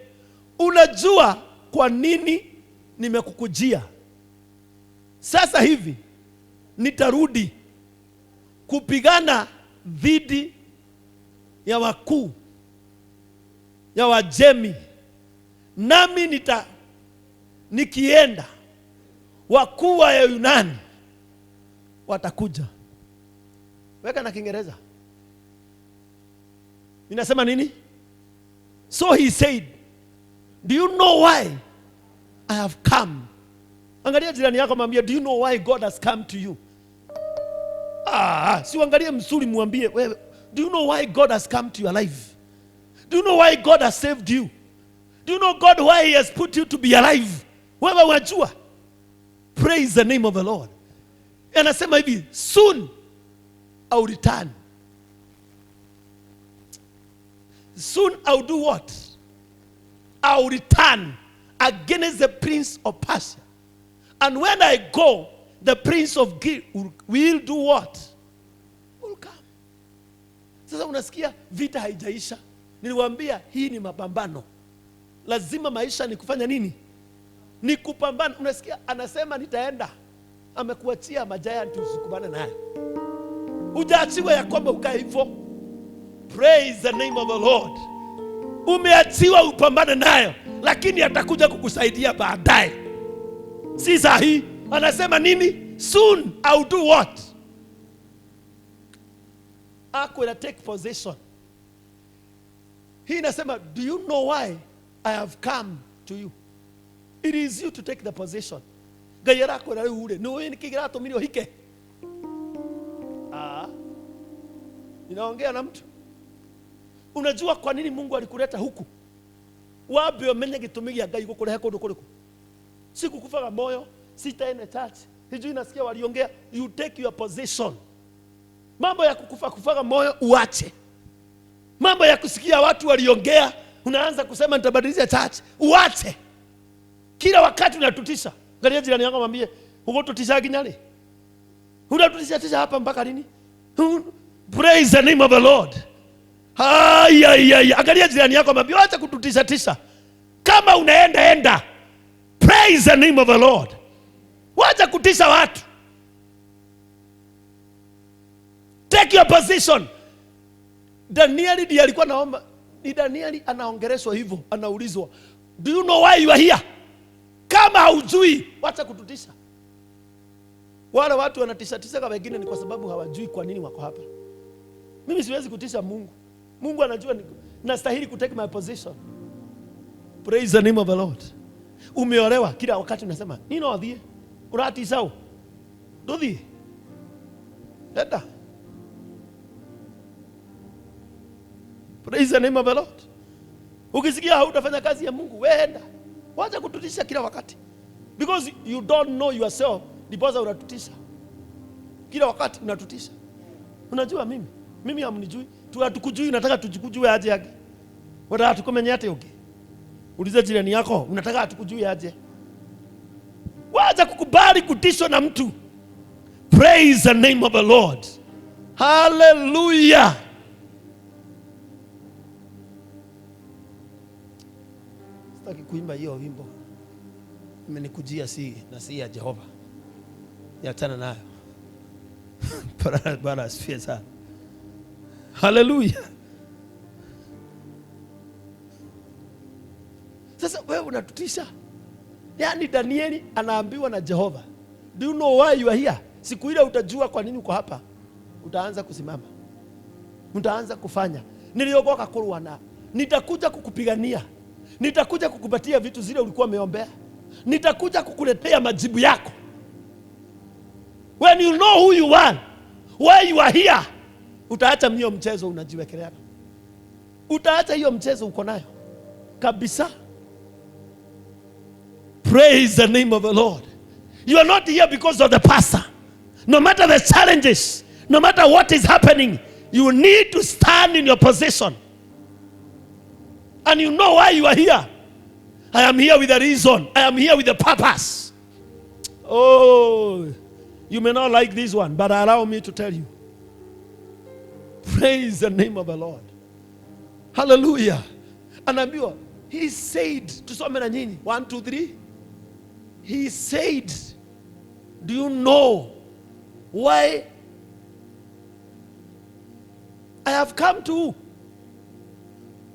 unajua kwa nini nimekukujia? Sasa hivi nitarudi kupigana dhidi ya wakuu ya Wajemi, nami nikienda wakuu wa Yunani watakuja. Weka na Kiingereza. Inasema nini? So he said, do you know why I have come? Angalia jirani yako mwambie, do you know why God has come to you? Si uangalie msuri mwambie, wewe, do you know why God has come to your life? Do you know why God has saved you? Do you know God why he has put you to be alive? Wewe wajua. Praise the name of the Lord. Anasema hivi, soon I will return. Soon I will do what? I will return against the prince of Persia. And when I go, the prince of Greece will do what? Will come. Sasa unasikia vita haijaisha. Niliwaambia hii ni mapambano. Lazima maisha ni kufanya nini? Ni kupambana. Unasikia anasema nitaenda. Amekuachia majiant usikubane naye. Hujaachiwa ya kwamba ukae hivyo. Praise the name of the Lord. Umeachiwa upambane nayo, lakini atakuja kukusaidia baadaye. Si sahi. Anasema nini? Soon I will do what? I will take possession. Hii inasema, do you know why I have come to you? It is you to take the position. Ngai arakwĩra rĩu rĩ, nĩũĩ nĩkĩ kĩratũmire ũhike? Ninaongea na mtu. Unajua kwa nini Mungu alikuleta huku? Wapi umenye gĩtũmi gĩa Ngai gũkũrehe kũndũ kũrĩkũ? Si kukufaga moyo, sitaenda church. Sijui nasikia waliongea, you take your position. Mambo ya kukufa kufaga moyo uache. Mambo ya kusikia watu waliongea, unaanza kusema nitabadilisha church, uache. Kila wakati unatutisha. Angalia jirani yako mwambie, ugotutisha ginyale. Unatutisha tisha hapa mpaka lini? Praise the name of the Lord. Ai ai ai. Angalia jirani yako mwambie, acha kututisha tisha. Kama unaenda enda. Praise the name of the Lord. Wacha kutisha watu. Take your position. Danieli ndiye alikuwa anaomba. Ni Danieli anaongeleshwa hivyo, anaulizwa, do you know why you are here? Kama haujui, wacha kututisha. Wale watu wanatisha tisha kwa wengine ni kwa sababu hawajui kwa nini wako hapa. Mimi siwezi kutisha Mungu. Mungu anajua nastahili ku take my position. Praise the name of the Lord. Umeolewa kila wakati unasema, nino athie? Uratisha u? Nduthie? Enda. Praise the name of the Lord. Ukisikia hautafanya kazi ya Mungu, wewe enda. Wacha kututisha kila wakati. Because you don't know yourself, ndiposa unatutisha. Kila wakati unatutisha. Unajua mimi? Mimi hamnijui. Hatukujui, nataka tujikujue aje aje. Wataka tukumenye ate uke. Uliza jirani yako, unataka hatukujui aje? Wacha kukubali kutishwa na mtu. Praise the name of the Lord. Hallelujah. Sitaki kuimba hiyo wimbo. Imenikujia si na si ya Jehova. Niachana nayo. Bwana asifiwe sana. Hallelujah. Sasa wewe unatutisha. Yaani Danieli anaambiwa na Jehova, do you know why you are here? Siku ile utajua kwa nini uko hapa. Utaanza kusimama. Utaanza kufanya. Niliogoka kurua na nitakuja kukupigania. Nitakuja kukupatia vitu zile ulikuwa umeombea. Nitakuja kukuletea majibu yako. When you know who you are, why you are here, utaacha hiyo mchezo unajiwekelea. Utaacha hiyo mchezo uko nayo kabisa. Praise the name of the Lord. You are not here because of the pastor. No matter the challenges, no matter what is happening, you need to stand in your position. And you know why you are here. I am here with a reason. I am here with a purpose. Oh, you may not like this one, but allow me to tell you. Praise the name of the Lord. Hallelujah. Anaambiwa, he said, tusome na nyinyi. One, two, three. He said, do you know why I have come to?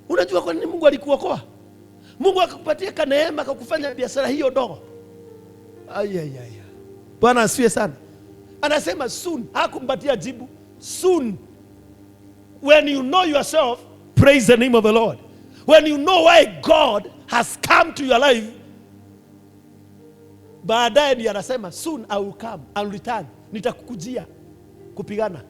Unajua kwa nini Mungu alikuokoa? Mungu akakupatia kaneema akakufanya biashara hiyo dogo. Ai, ai, ai. Bwana asifiwe sana. Anasema soon, hakumpatia jibu. Soon when you know yourself, praise the name of the Lord. When you know why God has come to your life, baadaye ndiye anasema, "Soon I will come and return." Nitakukujia kupigana.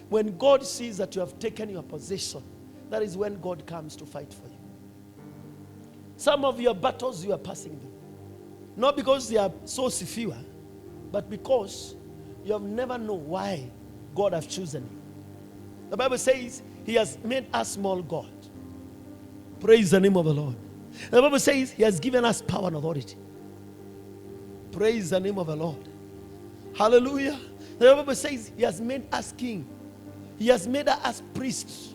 When God sees that you have taken your position, that is when God comes to fight for you. Some of your battles you are passing them, not because they are so severe, but because you have never known why God has chosen you. The Bible says he has made us small God. Praise the name of the Lord. The Bible says he has given us power and authority. Praise the name of the Lord. Hallelujah. The Bible says he has made us king. He has made us priests.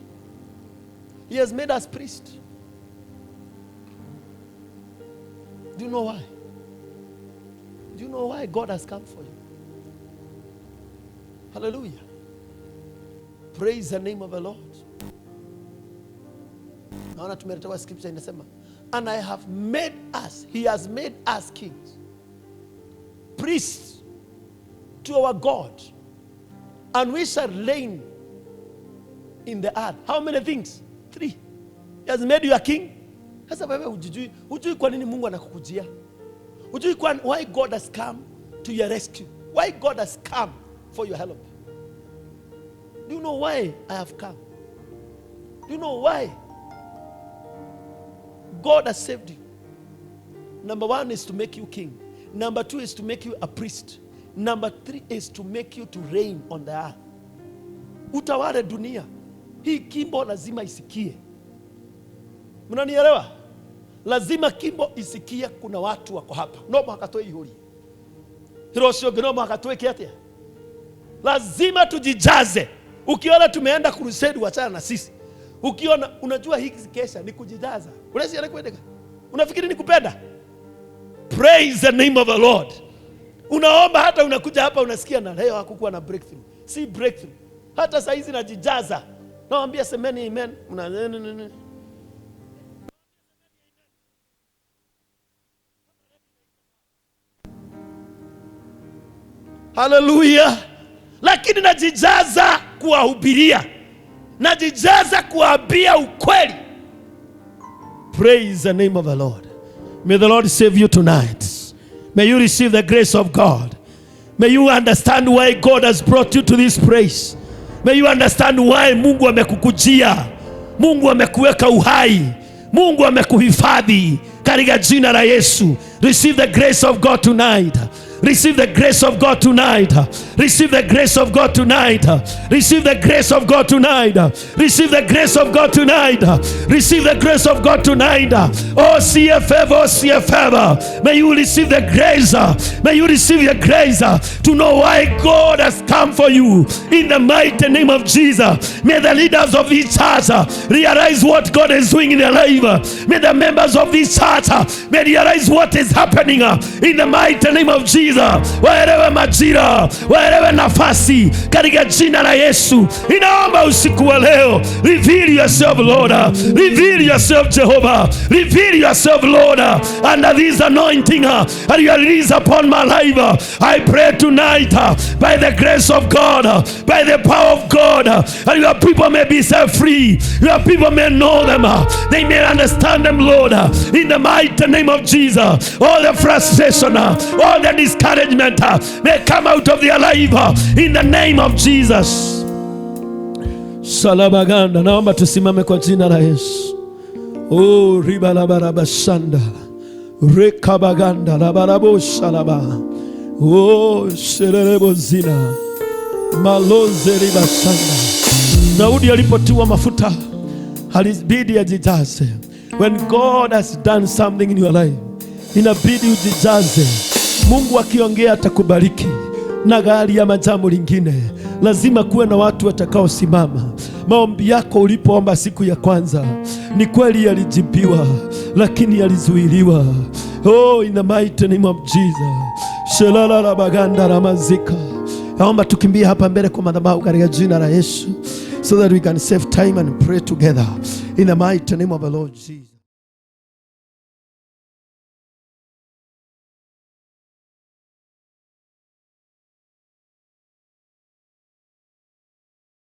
He has made us priests. Do you know why? Do you know why God has come for you? Hallelujah. Praise the name of the Lord. Naona tumeletewa scripture inasema, and I have made us, he has made us kings, priests to our God, and we shall reign in the earth. How many things? Three. He has made you a king. Sasa wewe hujijui, hujui kwa nini Mungu anakukujia. Hujui why God has come to your rescue. Why God has come for your help. Do you know why I have come? Do you know why God has saved you? Number one is to make you king. Number two is to make you a priest. Number three is to make you to reign on the earth. Utawale dunia. Hii kimbo lazima isikie. Mnanielewa? Lazima kimbo isikie kuna watu wako hapa. No mũhaka twĩihũrie. Hilo ũcio ũngĩ no mũhaka twĩke atĩa? Lazima tujijaze. Ukiona tumeenda crusade, wachana na sisi. Ukiona unajua hii kesha ni kujijaza. Unasikia kwendeka? Unafikiri ni kupenda? Praise the name of the Lord. Unaomba hata unakuja hapa unasikia na leo hakukuwa na breakthrough. Si breakthrough. Hata saa hizi najijaza. Nawaambia semeni amen. Mna Hallelujah. Lakini najijaza kuwahubiria. Najijaza kuwaambia ukweli. Praise the name of the Lord. May the Lord save you tonight. May you receive the grace of God. May you understand why God has brought you to this place. May you understand why Mungu amekukujia. Mungu amekuweka uhai. Mungu amekuhifadhi katika jina la Yesu. Receive the grace of God tonight. Receive the grace of God tonight. Receive the grace of God tonight. Receive the grace of God tonight. Receive the grace of God tonight. Receive the grace of God tonight. Oh CFF, oh CFF. May you receive the grace. May you receive the grace to know why God has come for you. In the mighty name of Jesus. May the leaders of this church realize what God is doing in their life. May the members of this church may realize what is happening in the mighty name of Jesus. Jesus, waelewe majira, waelewe nafasi katika jina la Yesu. Ninaomba usiku wa leo, reveal yourself, Lord, reveal yourself, Jehovah, reveal yourself, Lord, under this anointing and you release upon my life. I pray tonight by the grace of God, by the power of God, and your people may be set free. Your people may know them, they may understand them, Lord, in the mighty name of Jesus. All the frustration, all the discouragement may come out of their life in the name of Jesus. Salabaganda, naomba tusimame kwa jina la Yesu. Oh, ribalabarabashanda rekabaganda labaraboshalaba, oh, serelebozina maloze ribashanda. Daudi alipotiwa mafuta alibidi ajijaze. When God has done something in your life, inabidi ujijaze. Mungu akiongea atakubariki na gari ya jambo lingine, lazima kuwe na watu watakaosimama. Maombi yako ulipoomba siku ya kwanza, ni kweli yalijibiwa, lakini yalizuiliwa. Oh, in the mighty name of Jesus. Shelala la baganda la mazika. Naomba tukimbie hapa mbele kwa madhabahu katika jina la Yesu, so that we can save time and pray together in the mighty name of the Lord Jesus.